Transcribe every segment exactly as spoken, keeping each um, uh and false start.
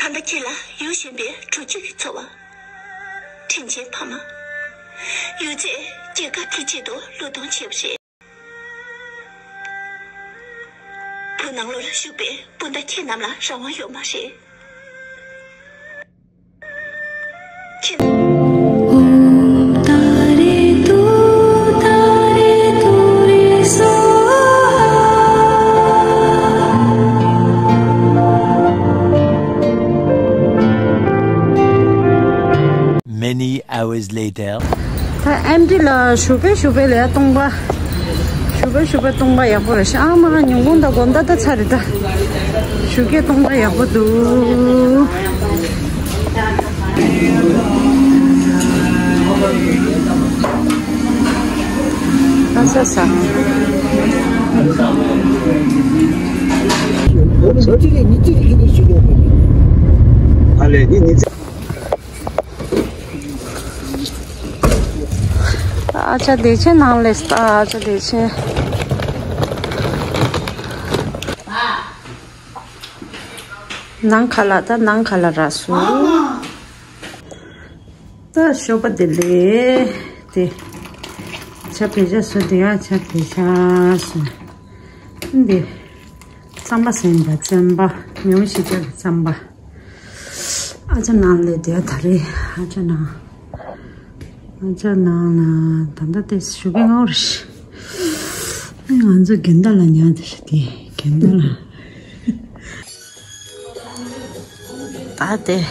ད་ལྟ་ཁྱེད་ལ་ཡུལ་གཞན་པའི་གྲོགས་མཆེད་ཀྱི་ཚོར་བ། དྲིན་ཆེན་ཕ་མ། ཡོད་ཚད་སྐྱེས་སྐར་དེའི་ཆེད་དུ་བློས་གཏོང་བྱས་པ་རེད། བོད་ནང་ལོགས་ལ་བཞུགས་པའི་སྤུན་ཟླ་ཁྱེད་རྣམས་ལ་རང་དབང་ཡོད་མ་རེད། ཁྱེད། Many hours later. ད་ཨེམ་ཌི་ལ་ཞུ་བེ་ཞུ་བེ་ལ་སྟོང་པ། ཞུ་བེ་ཞུ་བེ་སྟོང་པ་ཡག་པོ་རེད་ཤག་ཨ་མ་ཉིན་གུང་དང་དགོང་དག་ད་ཚར་རེད་ད། ཞུ་གེ་སྟོང་པ་ཡག་པོ་འདུག་ཨ་ས་ས། ཨ་ལེ་ནི་ནི། ཨ་ཅག་བདེ་ཆེན་ནང་ལས་ད་ཨ་ཅག་བདེ་ཆེན། ནང་ཁ་ལ་ད་ནང་ཁ་ལ་ར་སུ། ད་ཞོགས་པ་བདེ་ལེགས་དེ། ཆ་བེ་ཆ་སུ་དེ་ཡ་ཆ་བེ་ཆ་སུ། འདི། རྩམ་པ་ཟིན་པ་རྩམ་པ་ཉུང་ཞིག་ཅག་རྩམ་པ། ཨ་ཅག་ནང་ལས་དེ་ད་རེད་ཨ་ཅག་ནང་། ཨ་ཅག་ནང་ལ་ད་ལྟ་དེ་ཞུ་གི་ངོ་རེད། ང་ཚོ་རྒན་ད་ལ་ཉལ་དེ་ཤི་དེ་རྒན་ད་ལ། ད་དེ།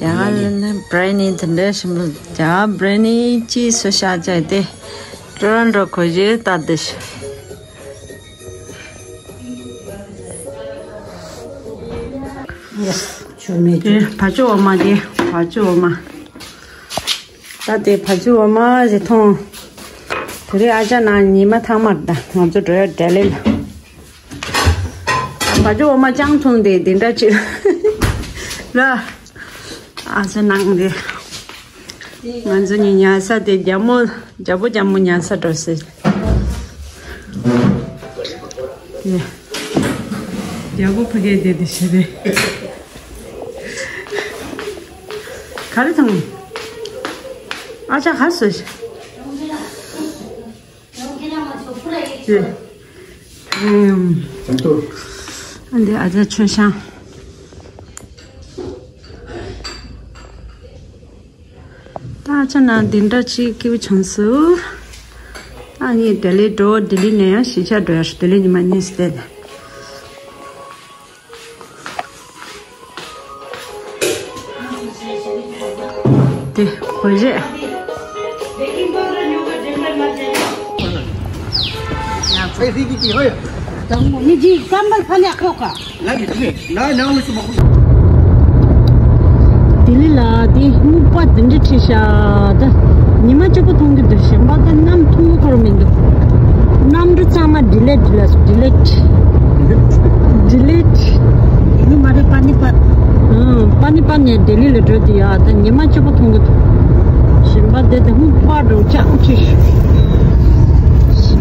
ཡ་ལ་ན་བྷི་རི་ཡ་ནི་དེ་འདྲ་ཞིམ་པོ་ཡ་བྷི་རི་ཡ་ནི་ཅི་སུ་ཤ་ཅག་དེ། ཀྲོ་རོན་ཀྲོ་གོ་ཇེ་ད་དེ་ཤི། ཆུ་མེད་དེ་བ་ཅུ་འོ་མ་དེ་བ་ཅུ་འོ་མ། ད་དེ་བ་ཅུ་འོ་མ་ཞིག་འཐུང་། དེ་རིང་ཨ་ཅག་ནང་ཉི་མ་ཐང་མར་ད་ང་ཚོ་འགྲོ་ཡ་ལྡི་ལི་ལ། བ་ཅུ་འོ་མ་ཅང་འཐུང་དེ་དེ་འདྲ་ཅིག་ལ། ཨ་ཅག་ནང་དེ། ང་ཚོ་གཉིས་ཉལ་ས་དེ་རྒྱ་མོ་རྒྱ་པོ་རྒྱ་མོ་ཉལ་ས་འགྲོ་ཟེར། དེ། རྒྱ་པོ་ཕ་གིར་བསྡད་དེ་ཤི་རེད། ག་རེ་ཐང་། ཨ་ཅག་ག་སོ་ཤི། དེ། ཨུམ། ཨ་འདི་ཨ་ཅག་མཆོད་བཤམས། ད་ཨ་ཅག་ནང་འདི་འདྲ་ཅིག་སྐྱིད་པོ་བྱུང་སོང་། ད་ངས་ལྡི་ལི་འགྲོ་ལྡི་ལི་ནས་ཡང་གཞིས་ཆགས་འགྲོ་ཡ་ལྡི་ལི་ཉི་མ་གཉིས་བསྡད། དེ་གོས་རེད། དང་མོ་ནི་ཇི་ཀམ་པལ་ཕ་ལ་ཁོ་ཀ་ལ་ཡི་ཏི་ལ་ནང་ལ་སུ་མ་ཁུ། ལྡི་ལི་ལ་དེ་སྨུག་པ་དེ་འདྲ་ཁྲིད་ཤག་ད་ཉི་མ་གཅིག་པོ་མཐོང་གི་འདུག་གཞན་པ་ད་གནམ་མཐོང་གི་ཁོ་རང་མི་འདུག་གནམ་གྲུ་ཚང་མ་ཌི་ལེཊ་ལ་ཌི་ལེཊ། ཌི་ལེཊ། ལྡི་ལི་མ་རེད་པ་ནི་པ། ཨང་པ་ནི་པ་ནས་ལྡི་ལི་ལ་འགྲོ་དུས་ཡ་ད་ཉི་མ་གཅིག་པོ་མཐོང་གི་འདུག་གཞན་པ་དེ་ད་སྨུག་པ་འདྲ་བོ་ཅང་ཁྲིད་ཤག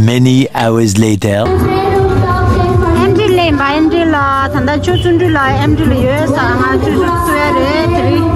Many hours later. ཨེམ་ཌི་ལེན་པ་ཨེམ་ཌི་ལ་ད་ལྟ་ཆུ་བརྩོན་འགྲུས་ལ་ཨེམ་ཌི་ལ་ཡོད་ས་ང་ཆུ་བརྩོན་འགྲུས་ལ་རེད་དེ་རིང་།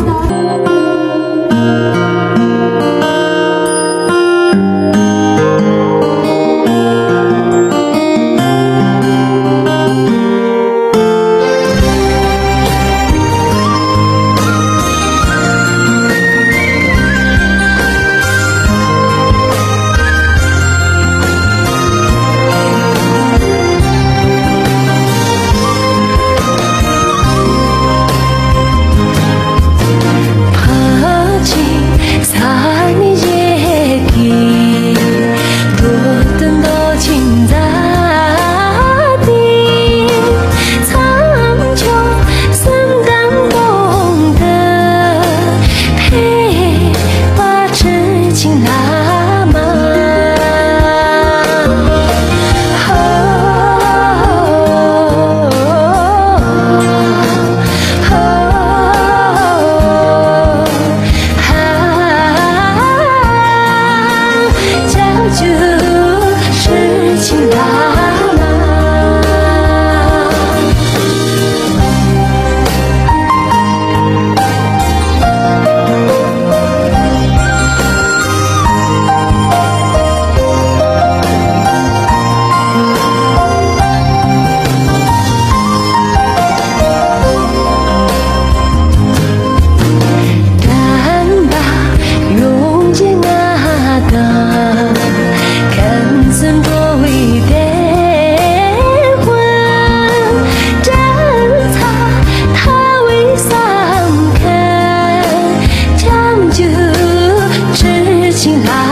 ཆིང་ལྷ།